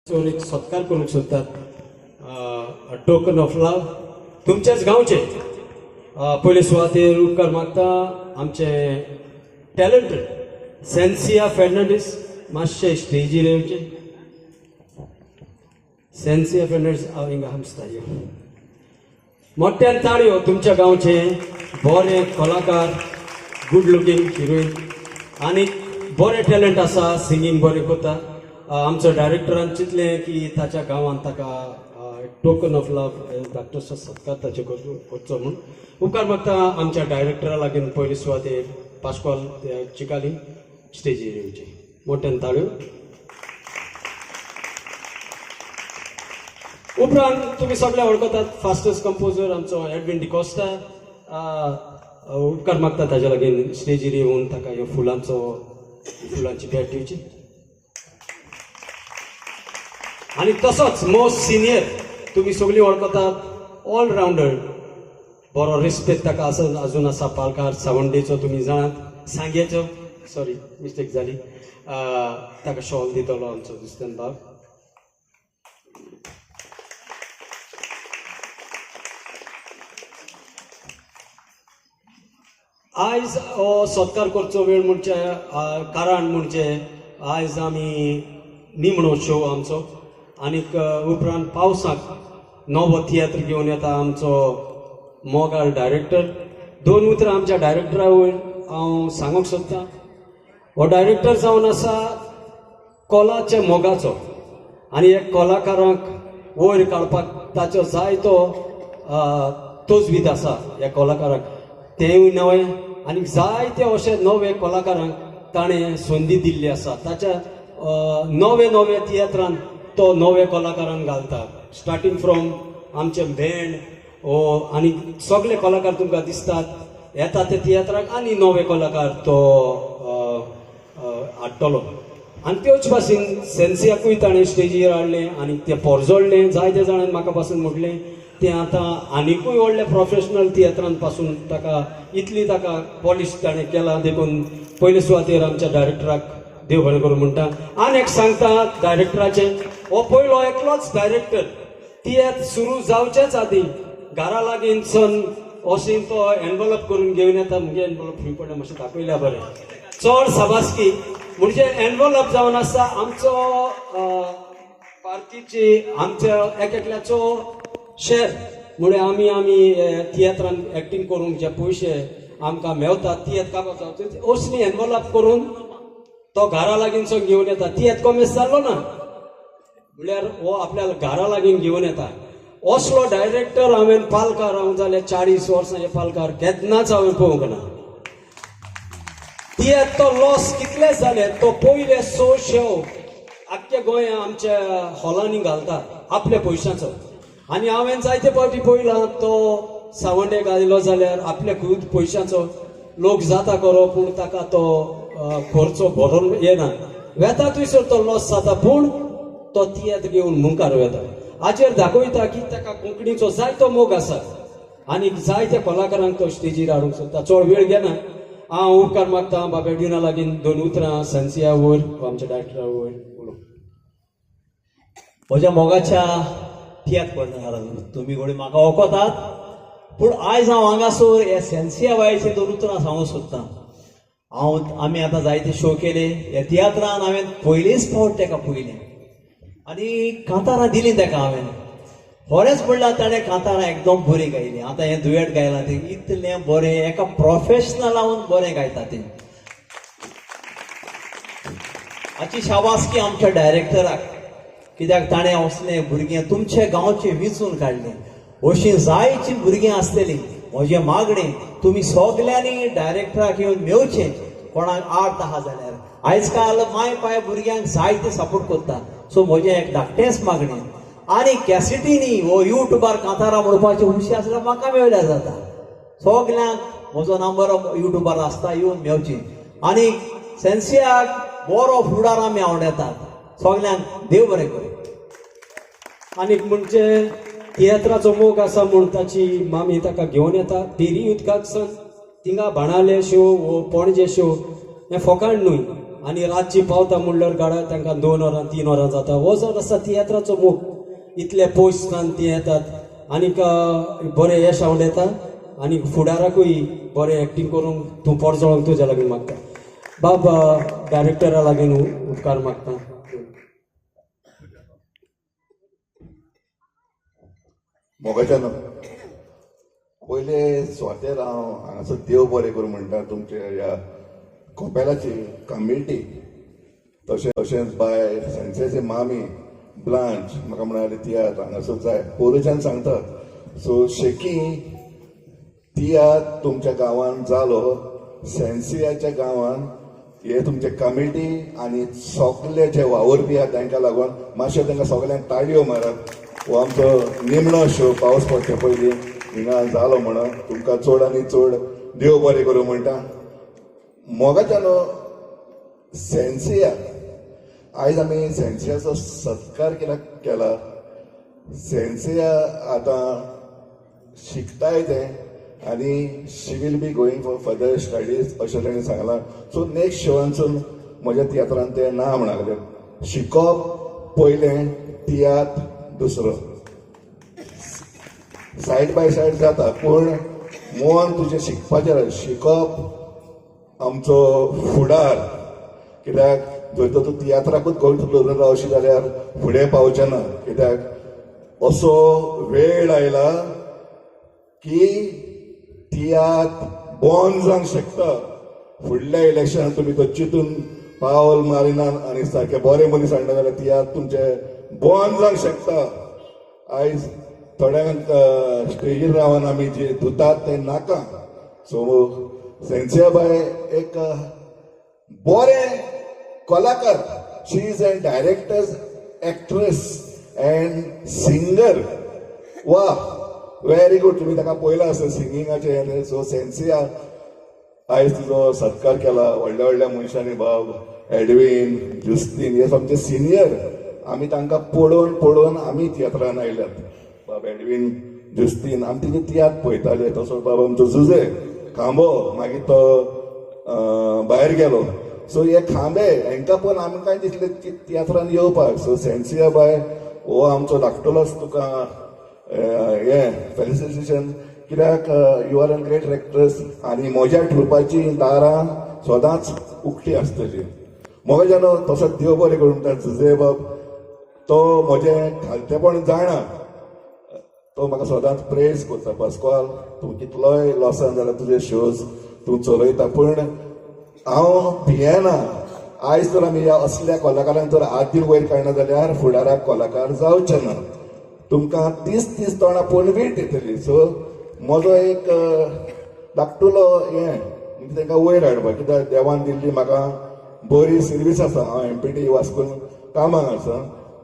एक सत्कार करूंक सोदतात, टोकन ऑफ लव तुमच्याच गांवचे. पयले सुवातेर उपकार मागता आमचे टॅलंटेड सेन्सिया फेर्नांडीस, मातशें स्टेजीर येवचें. सेन्सिया फेर्नांडीस हांव हिंगा हामसता यो. मोठ्यान ताळयो. तुमच्या गांवचे बरे कलाकार, गुड लुकींग हिरोईन आनी बरें टॅलंट आसा, सिंगींग बरें करता. आमचो डायरेक्टरान चिंतलें की ताच्या गांवांत ताका टोकन ऑफ लव धाकटोसो सत्कार ताचे करचो म्हूण. उपकार मागता आमच्या डायरेक्टरा लागीं पयले सुवातेर पास्कॉल चिकाली स्टेजीर येवचे. मोठ्यान ताळयो. उपरांत तुमी सगळे वळखतात फास्टस्ट कंपोजर आमचो एडविन डिकोस्टा. उपकार मागता ताच्या लागीं स्टेजीर येवन ताका ह्यो फुलांची भेट दिवची. आनी तसोच मोस्ट सिनियर तुमी सगळीं वळखतात, ऑलरावंडर, बरो रिस्पेक्ट ताका आसा अजून आसा पालकार सावंडेचो, तुमी जाणात, सांग्याचो, सॉरी मिस्टेक जाली. ताका शॉल दितलो आमचो दुस्तेन बाब. आयज हो सत्कार करचो वेळ म्हणजे कारण म्हणजे आयज आमी निमणो शो आमचो आनीक उपरांत पावसाक नवो तियात्र घेवन येता आमचो मोगाळ डायरेक्टर. दोन उतरां आमच्या डायरेक्टरा वयर हांव सांगूंक सोदतां. हो डायरेक्टर जावन आसा कोलाच्या मोगाचो आनी एक कलाकारांक वयर काडपाक ताचो जायतो तजवीज आसा ह्या कलाकारांक. तेंवूय नवें आनी जायते अशे नवे कलाकारांक ताणें संदी दिल्ली आसा. ताच्या नवे नवे तियात्रान तो नवे कलाकारांक घालता, स्टार्टींग फ्रॉम आमचे बँड ओ आनी सगळे कलाकार तुमकां दिसतात येता ते तियात्राक आनी नवे कलाकार तो हाडटलो. आनी त्योच भाशेन सेन्सियाकूय ताणें स्टेजीर हाडलें आनी तें पोरजोडलें. जायते जाणांनी म्हाका पासून म्हटलें तें आतां आनिकूय व्हडले प्रोफेशनल तियात्रान पासून ताका इतली ताका पॉलिश ताणें केला. देखून पयले सुवातेर आमच्या डायरेक्टराक देव बरें करूं म्हणटा. आनी एक सांगता डायरेक्टराचें, हो पयलो एकलोच डायरेक्टर तियात्र सुरू जावचेच आदीं घरा लागीं सन अशीं तो एनवलप करून घेवन येता. मुगे एनवलप खंय पडलें मातशें दाखयल्या बरें. चड साबासकी म्हणजे एनवलप जावन आसा आमचो पार्टीची, आमच्या एक एकल्याचो शेर. म्हणजे आमी आमी तियात्रान एक्टींग करूंक जे पयशे आमकां मेवतात तियात्र काबार जावचे असली एनवलप करून तो घरा लागींचो घेवन येता. तियात्र कोमेस जाल्लो ना म्हणल्यार हो आपल्या घरा लागीं घेवन येता. असलो डायरेक्टर हांवें पालकार हांव जाल्यार 40 वर्सां हे पालकार केन्नाच हांवें पळोवंक ना. तियात्र तो लॉस कितले जाले तो पयले 6 शो आख्ख्या गोंया आमच्या हॉलांनी घालता आपल्या पयशांचो. आनी हांवें जायते फावटी पळयलां तो सावंडे घायलो जाल्यार आपल्या खूब पयशांचो लोक जाता खरो, पूण ताका तो खर्चो भरोन येना. वेता थंयसर तो लॉस जाता, पूण तो तियात्र घेवन मुखार वेता. हाचेर दाखयता की ताका कोंकणीचो जायतो मोग आसा आनी जायत्या कलाकारांक तो स्टेजीर हाडूंक सोदता. चड वेळ घेना, हांव उपकार मागता बाबा एडविना लागीं दोन उतरां सेन्सिया वयर आमच्या डायरेक्टरा वयर उलोवंक. म्हज्या मोगाच्या तियात्र पडणार तुमी घोडी म्हाका वळखतात, पूण आयज हांव हांगासर ह्या सेन्सिया बायचे दोन उतरां सांगूंक सोदतां. हांव आमी आतां जायते शो केले ह्या तियात्रान. हांवें पयलीच फावट ताका पळयलें आनी कांतारां दिलीं ताका हांवें. खरेंच म्हणल्यार ताणें कांतारां एकदम बरीं गायलीं. आतां हें दुयेट गायलां तें इतलें बरें, एका प्रोफेशनलावन बरें गायता तें. हाची शाबासकी आमच्या डायरेक्टराक, कित्याक ताणें असलें भुरगें तुमच्या गांवचें विंचून काडलें. अशीं जायतीं भुरगीं आसतलीं. म्हजें मागणें तुमी सगल्यांनी डायरेक्टराक येवन मेवचें कोणाक आर्ट आहा जाल्यार. आयज काल माय पाय भुरग्यांक जायते सपोर्ट करता. सो म्हजें एक धाकटेंच मागणें. आनी कॅसिटीनी वो युट्यूबार कांतारां म्हणपाची खुशी आसल्यार म्हाका मेवल्यार जाता. सगल्यांक म्हजो नंबर युट्यूबार आसता, येवन मेवची. आनी सेन्सियाक बरो फुडार आमी आवडटात. सगल्यांक देव बरें करूं. आनीक म्हणजे तियात्राचो मोग आसा म्हूण ताची मामी ताका घेवन येता पेरी उदकाक सन. थिंगा बाणाले शो वो पणजे शो हें फोकाण न्हय. आनी रातची पावता म्हणल्यार गाडा तांकां 2 वरां 3 वरां जाता. हो जावन आसा तियात्राचो मोग. इतले पयसल्यान ती येतात आनीक बरें यश आवडटा आनी फुडाराकूय बरें एक्टींग करूंक तूं परजळोंक तुज्या लागीं मागता. बाब डायरेक्टरा लागीं उपकार मागता. मोगाच्यान पयले सुवातेर हांव हांगासर देव बरें करूं म्हणटा तुमचे ह्या कोपेलाची कमिटी, तशें तशेंच बाय सेन्सेची मामी ब्लांच म्हाका म्हणाली तियात्र हांगासर जाय पोरूच्यान सांगता. सो शेकी तियात्र तुमच्या गांवान जालो, सेन्सियाच्या गांवान हे तुमचे कमिटी आनी सगले जे वावुरपी आहा तांकां लागून मातशें तांकां सगल्यांक ताळयो मारात. हो आमचो निमणो शो पावस पडचे पयलीं हिंगा जालो म्हणून तुमकां चड आनी चड देव बरें करूं म्हणटा. मोगाच्यान सेन्सिया आयज आमी सेन्सियाचो सत्कार केला. सेन्सिया आतां शिकताय तें आनी she will be going for further studies अशें ताणें सांगलां. सो नेक्स्ट शोवानसून म्हज्या तियात्रान तें ना म्हणा. शिकप पयलें, तियात्र दुसरो, सायड बाय सायड जाता, पूण मन तुजें शिकपाचें. शिकप आमचो फुडार, कित्याक जर तर तूं तियात्राकूच गोंय धरून रावशी जाल्यार फुडें पावचें ना. कित्याक असो वेळ आयला की तियात्र बंद जावंक शकता. फुडल्या इलेक्शनाक तुमी तो चिंतून पावल मारिना आनी सारकें बरें मनीस हाडना जाल्यार तियात्र तुमचें बंद जावंक शकता. आयज थोड्यांक स्टेजीर रावन आमी जे धुतात ते नाका. सो सेन्सिया बाय एक बरें कलाकार, she is an director, actress and singer. वा व्हेरी गूड. तुमी ताका पळयलां आसतलें सिंगिंगाचें. सो सेन्सिया आयज तुजो सत्कार केला व्हडल्या व्हडल्या मनशांनी, बाब एडवीन, जुस्तीन, हे आमचे सिनियर. आमी तांकां पळोवन पळोवन आमी तियात्रान आयल्यात. बाब एडवीन, जुस्तीन, आमी तेजे तियात्र पळयताले. तसोच बाब आमचो जुजे खांबो मागीर तो भायर गेलो. सो हे खांबे हांकां पळोवन आमकां दिसलें तियात्रान येवपाक. सो सेन्सिया बाय हो आमचो धाकटुलोच तुका हें फेलिसिटेशन, कित्याक you are an great actress आनी म्हज्या ट्रुपाची दारां सदांच उक्ती आसतली. म्हज्यान तसोच देव बरें करूं म्हणटा जुजे बाब, तो म्हजें खालतेपण जाणा, तो म्हाका सदांच प्रेज करता. पास्कॉल तूं कितलोय लॉसान जाल्यार तुजे शोज तूं चलयता, पूण हांव भियेना. आयज तर आमी ह्या असल्या कलाकारांक जर हात दिवन वयर काडना जाल्यार फुडाराक कलाकार जावचे ना. तुमकां 30 तोंडां पळोवन वीट येतली. सो म्हजो एक धाकटुलो हें म्हणजे तांकां वयर हाडपाक, कित्याक देवान दिल्ली म्हाका बरी सर्वीस आसा. हांव एमपीटी वास्कोन कामाक आसा.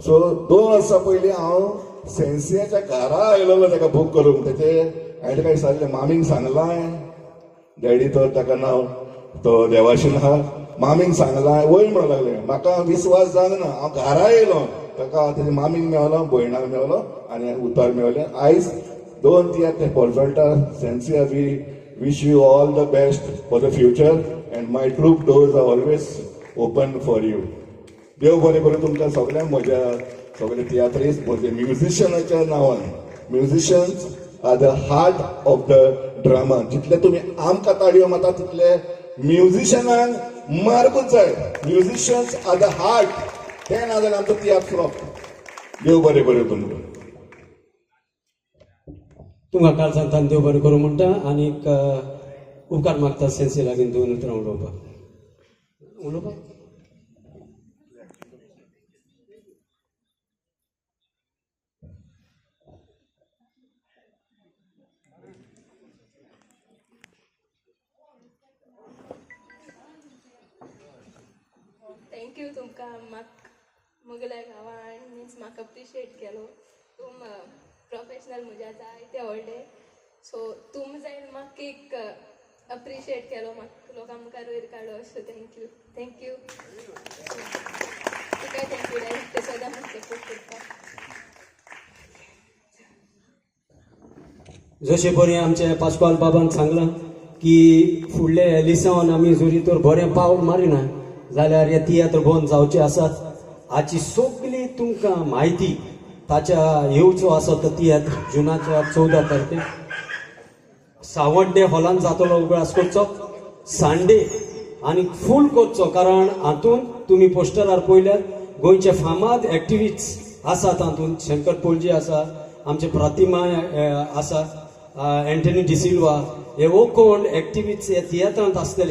सो 2 वर्सां पयलीं हांव सेन्सियाच्या घरा आयलेलो ताका बूक करूंक. तेचे हांवें ताका विचारलें, मामीक सांगलां, डॅडी तर ताका नांव तो देवाशीन आहा, मामीक सांगलां वयर म्हणूंक लागलें. म्हाका विस्वास जावंक ना. हांव घरा येयलो, ताका तेजे मामीक मेवलो, भयणाक मेवलो आनी उतर मेवलें. आयज 2 तियात्र ते परजळटा. Sensia, we wish you all the best for the future and my troupe doors are always open for you. देव बरें करूं तुमकां सगल्यांक. म्हज्या सगळे तियात्रीस्त, म्हजे म्युजिशनाच्या नांवान, musicians are the heart of the drama. जितले तुमी आमकां ताळयो मारता तितले म्युजिशनांक मारकूच जाय. म्युजिशन्स are the heart, तें ना जाल्यार आमचो तियात्र फ्लॉप. देव बरें करूं तुमकां. तुमकां कालसान देव बरें करूं म्हणटा आनीक उपकार मागता सेन्सी लागीं 2 उतरां उलोवपाक. उलोवपाक thank you तुमकां म्हाका म्हगेल्या गांवान मिन्स म्हाका अप्रिशिएट केलो. तुम प्रोफेशनल म्हज्या जायते व्हडले, सो तुम जायन म्हाका एक अप्रिशिएट केलो, म्हाका लोकां मुखार वयर काडलो. So thank you, thank you तुका, thank you director सदां म्हाका सपोर्ट करता. जशें बरें आमचे पास्कॉल बाबान सांगलां की फुडले एलिसांवान आमी जरी तर बरें पावल मारिना जाल्यार हे तियात्र बंद जावचे आसात. हाची सगली तुमकां म्हायती ताच्या येवचो आसा तो तियात्र जुनाच्या 14 तारखेक सावड्डे हॉलान जातलो. उगडास करचो, सांडे आनी फूल करचो, कारण हातूंत तुमी पोस्टरार पळयल्यार गोंयचे फामाद एक्टिविस्ट आसात. तातूंत शंकर पोलजी आसा, आमचे प्रतिमा आसा, एंटनी डिसिल्वा, हे ओ कोण एक्टिविस्ट हे तियात्रांत आसतले.